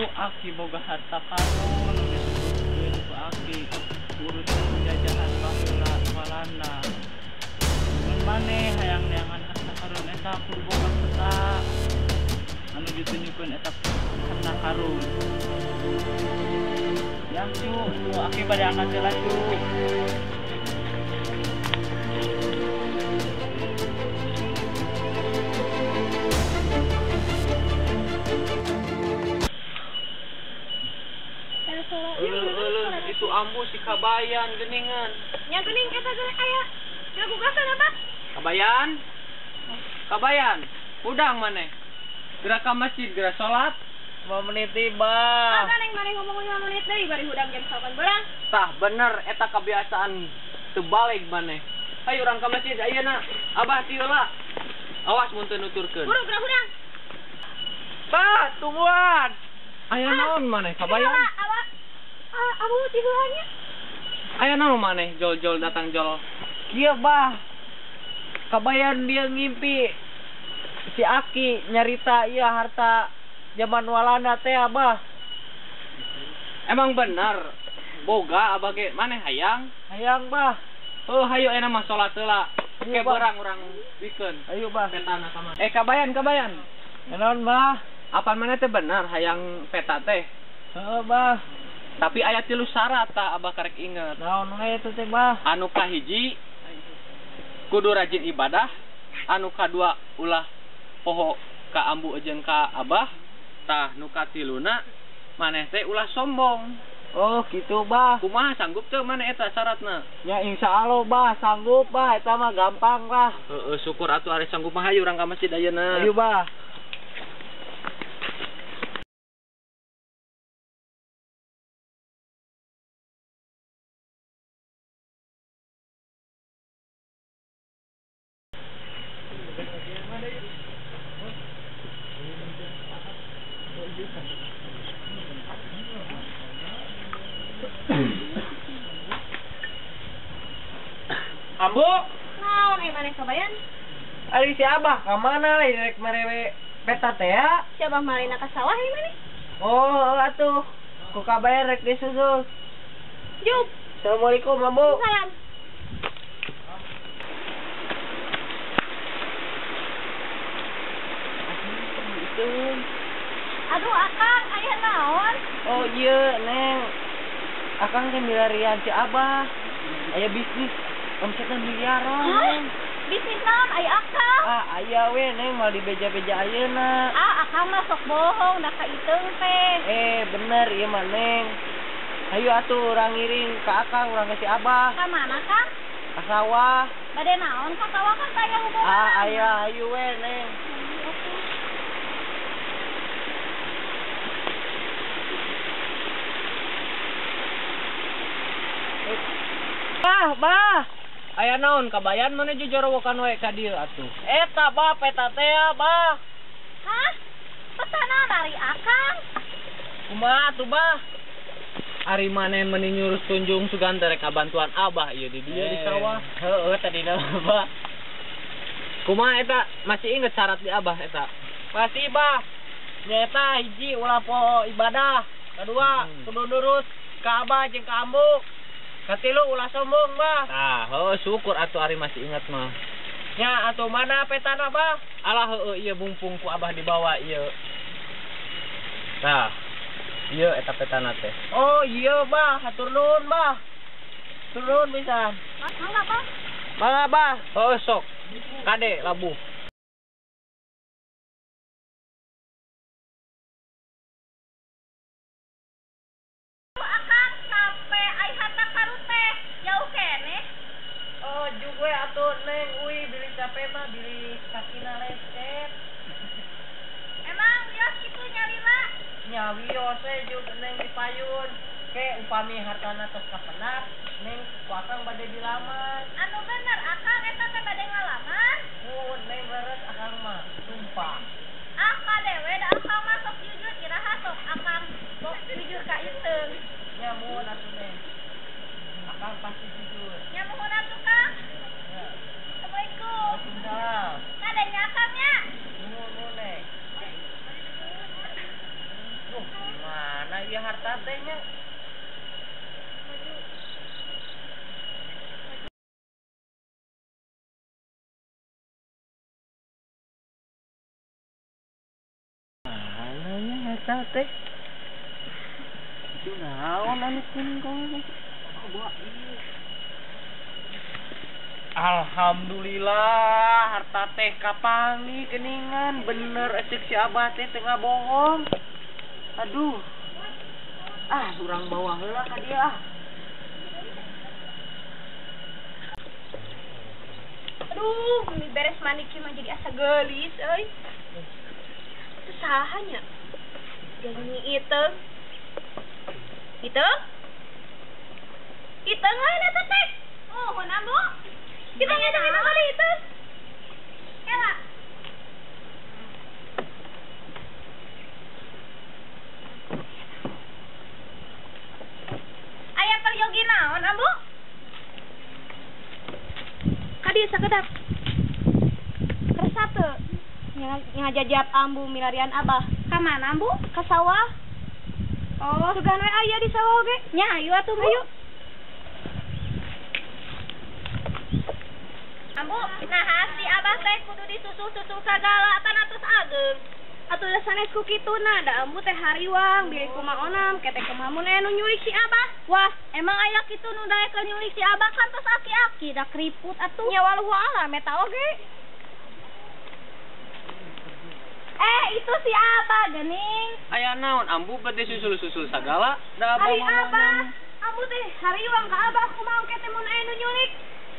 Aki boga harta karun nu disebutkeun ku Aki urusan penjajahan baheula Walanda. Mun maneh hayang neangan harta karun eta kudu boga peta anu ditunjukkeun eta harta karun. Yang cu, Aki bade angkat heula cu. Itu ambu si Kabayan geningan. Nya gening eta gening aya. Ngagugasan apa? Kabayan. Kabayan. Hudang maneh. Gerak ka masjid, gerak salat. 5 menit tiba. Kagak neng maneh ngomong 5 menit deui bari hudang jam 8 beurang. Tah bener eta kebiasaan teu baleg maneh. Hayu urang ka masjid ayeuna. Abah ti heula. Awas mun teu nuturkeun. Buru geura hudang. Bah, tungguan. Aya naon maneh Kabayan? Abu ti heula nya. Aya naon maneh jol-jol datang jol. Kieu bah. Kabayan dia ngimpi si Aki nyarita ieu harta zaman Walanda teh abah. Emang bener boga abah ge maneh hayang? Hayang bah. Oh hayu enak mah salat heula. Ke berang urang bikeun. Ayo bah. Petana ka mana? Kabayan, Kabayan. Naon bah? Apan maneh teh bener hayang peta teh? Heeh bah. Tapi aya 3 syarat tah abah karek inget. Naon we eta teh bah? Anu kahiji kudu rajin ibadah, anu kadua ulah poho ka ambu jeung ka abah, tah nu katiluna maneh teh ulah sombong. Oh gitu bah. Kumaha sanggup teu maneh eta syaratna? Ya insyaallah bah, sanggup bah, eta mah gampang lah. Heeh, syukur atuh ari sanggup mah hayu urang ka masjid ayeuna. Ayo bah. Ambu, Naon ai maneh Kabayan? Ari si Abah ka mana lain rek merewe peta teh ya? Si Abah marina ka sawah ai maneh? Oh, atuh. Ku Kabayan rek disusul. Juk. Assalamualaikum, Ambu. Salam. Itu. Aduh, Akang, aya naon? Oh iya, Neng. Akang teh milarian si Abah. Aya bisnis omsetna miliaran. Hah? Bisnis naon aya Akang? Ah, aya we Neng mal dibeja-beja ayeuna. Ah, Akang mah sok bohong da ka iteung teh. Bener ieu mah Neng. Hayu atuh urang ngiring ka Akang, urang ka si Abah. Ka mana, Kang? Ka sawah. Bade naon ka sawah kan taya hubungan. Ah, aya hayu we Neng. Bah, bah. Aya naon Kabayan maneh jojorowokan wae ka dieu atuh. Eta bah peta teh bah. Hah? Peta naon ari Akang? Kumaha atuh bah? Ari maneh meuni nyurus tunjung sugan teh rek ngabantuan abah ieu di dieu di sawah. Heeh tadina bah. Kumaha eta masih inget syarat di abah eta? Masih bah. Nyaeta hiji ulah poho ibadah, kedua kudu nurut ka abah jeung ka ambu. Katilu ulah sombong bah. Tah, heuh syukur atuh ari masih ingat mah. Nya atuh mana petana bah? Alah heueuh ieu mumpung ku abah dibawa ieu. Tah. Ieu eta petana teh. Oh iya bah, hatur nuhun bah. Hatur nuhun pisan. Mangga bah. Mangga bah. Heueuh sok. Kade labuh. Akang sampe ai harta karun teh jauh keneh. Oh juga atuh Neng, uy beli capek mah beli kakina lecet. Emang wios kitu nyalila? Nya wios we juga Neng di payun. Ke upami hartana tos kapenak, Neng ku Akang bade dilamar. Anu bener Akang eta teh bade ngalamar? Mun Neng leres Akang mah, sumpah. Ah kadewe da Akang mah sok jujur iraha sok Akang sok jujur ka iteung. Nya muhun atuh Neng. Akang pasti jujur. Nya muhun atuh Kang. Ya. Assalamualaikum. Waalaikumsalam. Kadenya Akang nya. Nuhun Neng. Duh, gimana? ieu harta teh nya. Mana nya harta teh? Itu naon anu kuning kau? Alhamdulillah harta teh kapangi geningan bener esek si abah teh tengah bohong. Aduh. Ah, urang bawa heula ka dia ah. Aduh, mimi beres mandi kieu mah jadi asa geulis euy. Teu saha nya? Gani iteung. Iteung? Iteung lain eta teh. Oh, mun ambu. Kita ngajak itu kali itu. Ela. Aya peryogi naon, Ambu? Kadi sakedap. Kersa teu? Ngajajap Ambu milarian Abah. Ka mana, Ambu? Ka sawah. Oh, sugan we aya di sawah oge. Nya ayo atuh, Bu. Ayo. Ambu, nah si Abah teh kudu disusul-susul sagala tan atus ageung. Atuh da sanes ku kituna, da Ambu teh hariwang bilih kumaha onam, kete kumaha mun aya nu nyulik si Abah. Wah, emang aya kitu nu daekeun nyulik si Abah kan tos aki-aki da keriput atuh. Nya waluhu alam eta oge. Eh, itu si Abah geuning. Aya naon Ambu bade susul-susul sagala? Da Abah Ari Abah, Ambu teh hariwang ka Abah kumaha kete mun aya nu nyulik.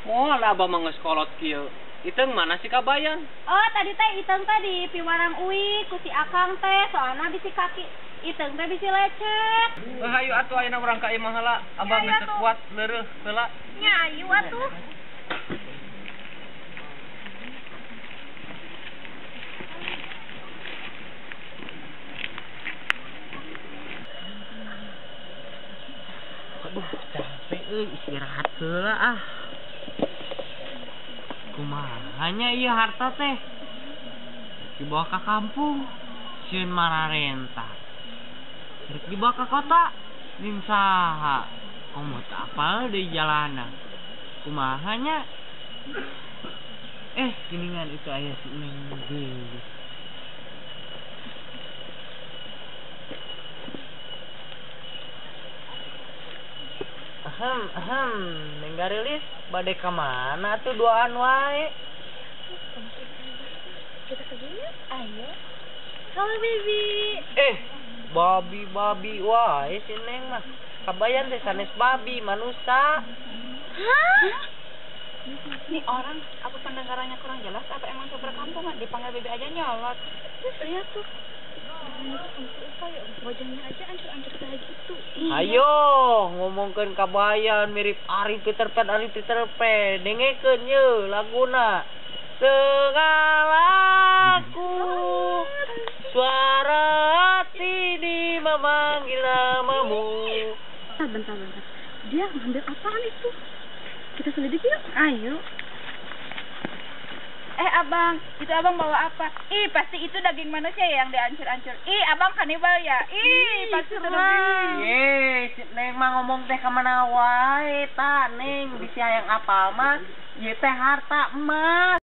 Moal abah mah geus kolot kieu. Iteung mana si kabayan? Oh, tadi teh Iteung teh di piwarang uwi ku si Akang teh, soalna bisi kaki Iteung teh bisi lecet. Hayu atuh ayeuna urang ka imah heula. Abah geus teu kuat leureuh heula. Nya ayu atuh. Aduh, capek euy, istirahat heula ah. Kumaha nya ieu harta teh dibawa ka kampung sieun mararenta, rek dibawa ka kota ning saha komo teu apal deui jalana. Kumaha nya? Geningan itu aya si Neng geulis. Ahem, Neng Garilis bade ka mana tuh duaan wae? Kita ke yuk. Ayo. Halo baby. Babi-babi wae si Neng mah. Kabayan teh sanes babi, manusa. Hah? Nih orang, apa pendengarannya kurang jelas apa emang super kampungan dipanggil baby aja nyolot. Lihat tuh. Wajahnya aja ancur-ancur kayak gitu. Ayo ngomongkeun kabayan mirip Ari Peter Pan, Ari Peter Pan. Dengekeun ye laguna. Segalaku suara hati di memanggil namamu. Bentar. Dia ngambil apaan itu? Kita selidiki yuk. Ayo. Abang, itu abang bawa apa? Ih, pasti itu daging manusia ya yang diancur-ancur. Ih, abang kanibal ya? Ih, pasti itu daging. Ye, si Neng mah ngomong teh ka mana wae ta, Neng bisi hayang apal mah, ieu teh harta emas.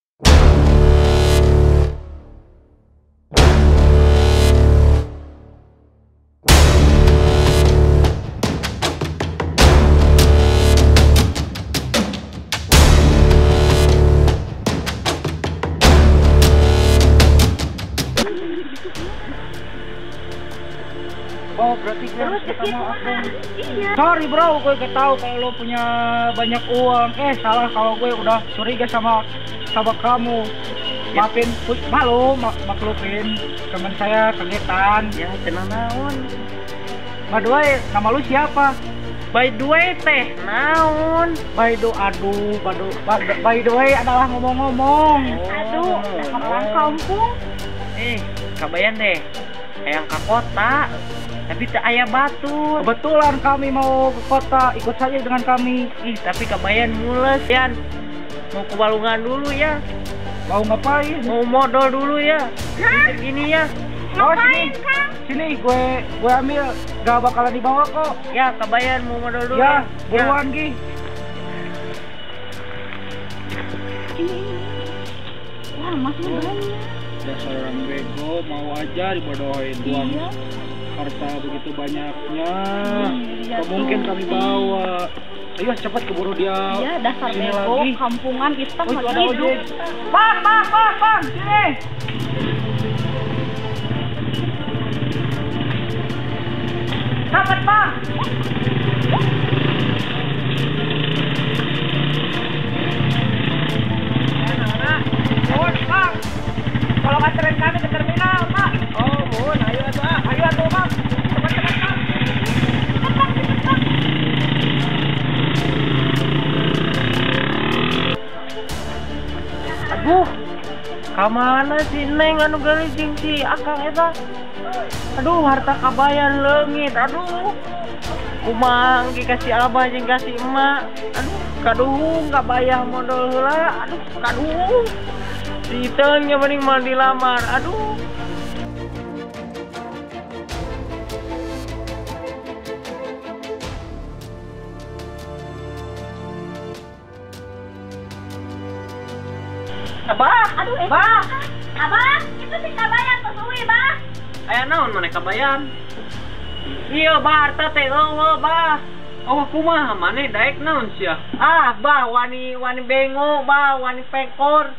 Oh, berarti gue harus minta maaf dong. Iya. Sorry bro, gue gak tahu kalau lo punya banyak uang. Salah kalau gue udah curiga sama kamu. Maafin, malu, maklupin. Temen saya kagetan. Ya, tenang naon. By the way, nama lu siapa? By the way teh naon? By the by the way adalah ngomong-ngomong. Aduh, orang kampung. Kabayan deh. Hayang ka kota. Tapi tak aya batu. Kebetulan kami mau ke kota, ikut saja dengan kami. Ih, tapi kabayan mules, Yan. Mau ke walungan dulu ya. Mau ngapain? Mau modal dulu ya. Hah? Gini ya. Oh, sini. Ngapain, Kang? Sini gue ambil, gak bakalan dibawa kok. Ya, kabayan mau modal dulu. Ya, buruan Gi. Wah, emasnya banyak. Dasar orang bego, mau aja dibodohin uang. Iya. Harta begitu banyaknya. Iya, Gak mungkin tuh. kami bawa. Ayo cepat keburu dia. Iya, dasar Sini bego, lagi. kampungan hitam Oh, itu ada lagi hidup. ojek. Bang, bang, bang, bang, sini. Dapat, bang. Mohon, bang. Tolong anterin kami ke terminal, Pak. Oh, mohon ayo atuh ah. Ayo atuh, bang. Cepat-cepat, bang. Aduh, kamana si Neng anu geulis jeung si Akang eta? Aduh, harta kabayan leungit. Aduh. Kumaha engke ka si Abah jeung ka si Emak. Aduh, kaduhung kabayah modal heula. Aduh, kaduhung. Si Iteung nya mending moal dilamar. Aduh. Abah, Aduh, eh. Bah. Abah, itu si kabayan tos euy, Bah. Aya naon maneh kabayan? Iya, bah harta teh eueuh, bah. Oh, kumaha maneh daek naon sia? Ah, bah wani wani bengo, bah wani pekor.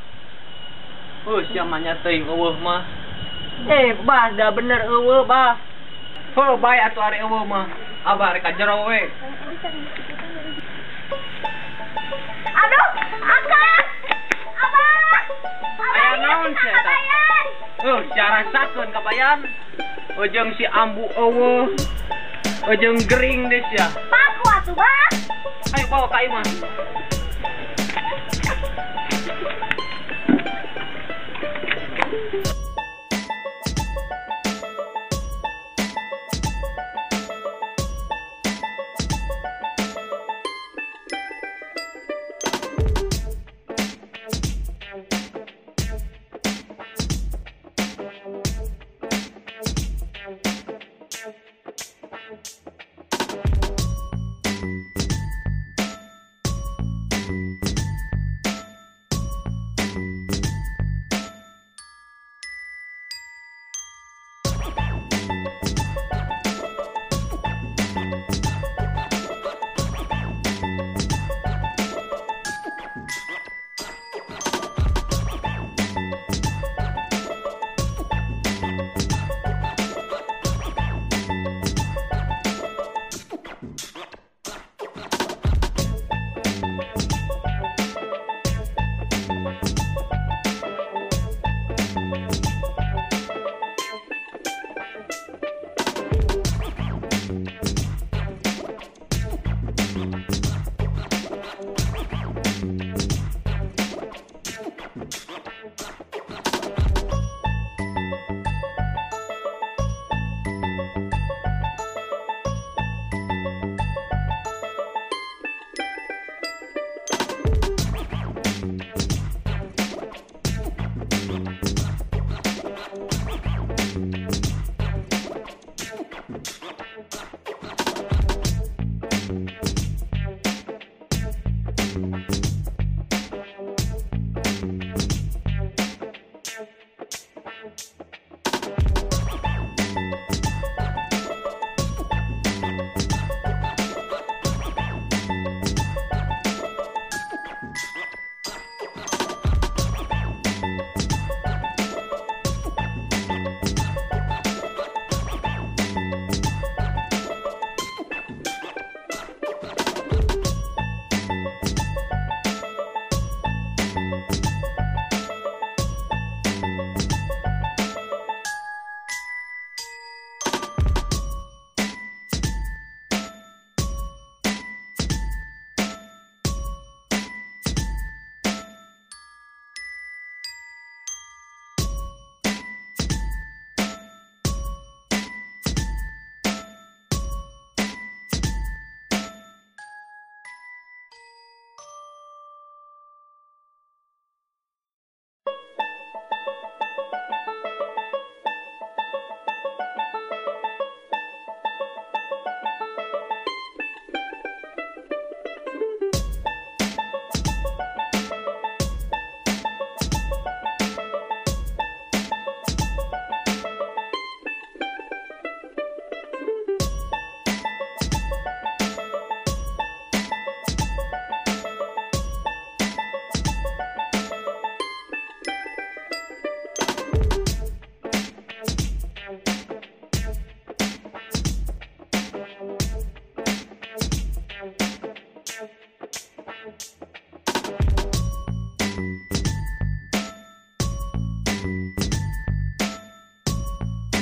Oh, sia mah nya teuing eueuh mah. Eh, bah dah bener eueuh, bah. Heuh, bae atuh ari eueuh mah. Abah rek ka jero we. Aduh, Akang. Abah. Abah, Aya iya, naon si sia eta? kabayan. Heuh, sia rasakeun kabayan. Ujung si ambu eueuh. Ujung gering deh sia. Paku atuh, Bah. Ayo bawa ka imah.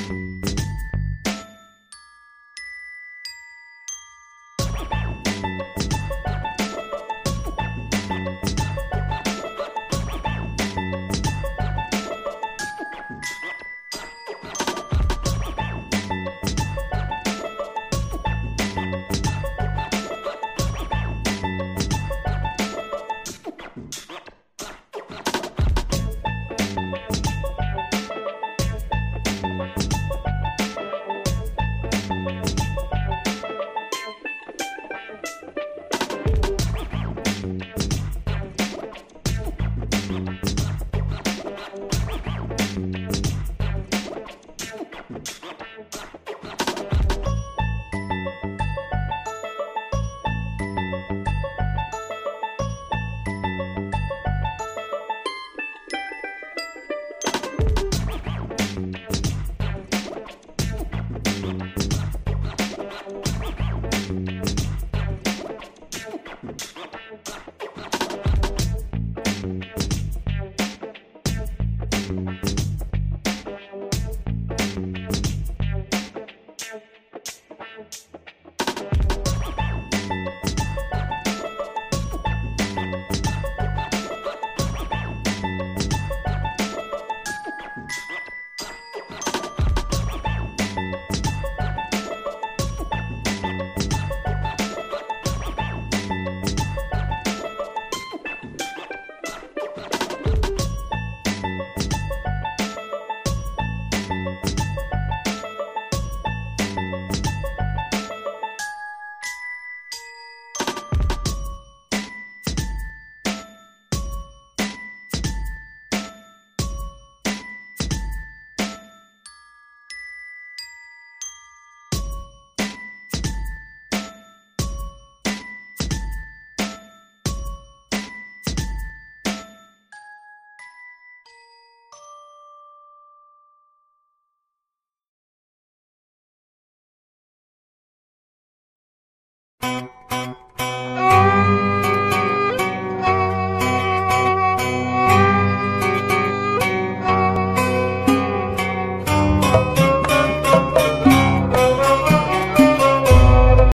Bye.